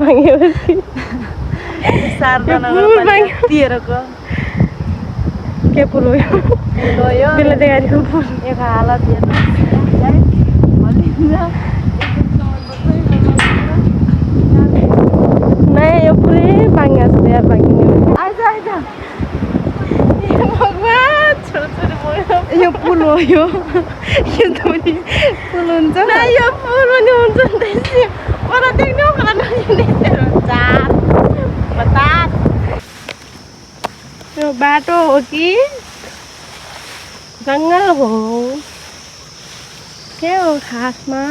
भाङ्गेपछि के पुल हो यो देखाएको पुल हालत नयाँ यो पुरै भाङ्गा छ यार भाङ्गिने यो पुल हो यो पुल हुन्छ यो पुल पनि हुन्छ देख्नु यो बाटो हो कि जङ्गल हो के हो खासमा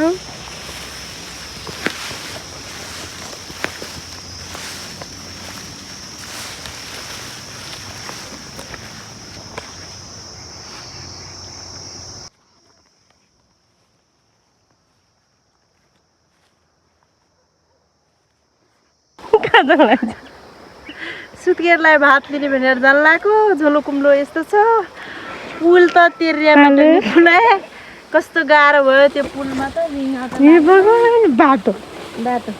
सुत्केरलाई भात लिने भनेर जल्लाको झोलो कुम्लो यस्तो छ पुल त कस्तो गाह्रो भयो त्यो पुलमा त बाटो बाटो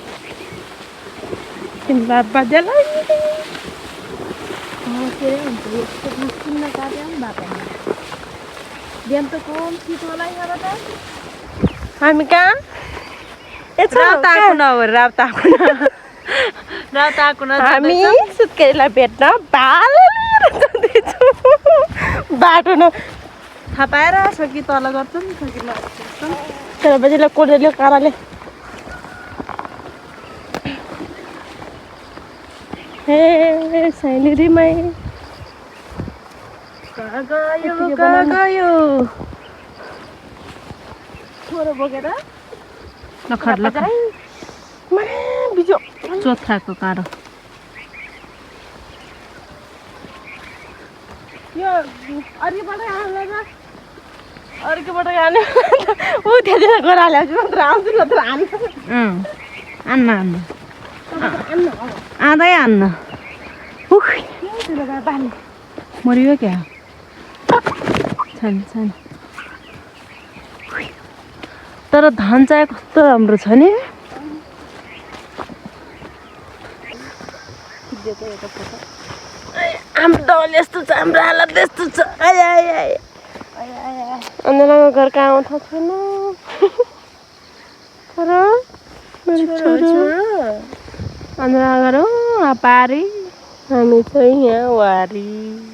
बिहान त कम शीत होला यहाँबाट हामी कहाँ हामी सुत्केरीलाई भेट्न भाले लिएर जाँदैछौँ बाटो न थाहा पाएर सकी तल गर्छ नि सकिला तर बजीलाई कोडेल्यो काराले हे साइलिरीमै गयो थोरो बोकेर बिजो चोथाको काँडो यो अर्कोबाट हाल्ने ऊ त्यहाँ गएर हाल्यो मात्र आउँछु नत्र हाल्नु आन्न आँदै आन्न मरियो क्या छैन तर धान चाहिँ कस्तो राम्रो छ नि हाम्रो दल यस्तो छ हाम्रो हालत यस्तो छ अन्जनाको घर कहाँ आउँछ छैन तर अन्जना घर पारी हामी चाहिँ यहाँ वारी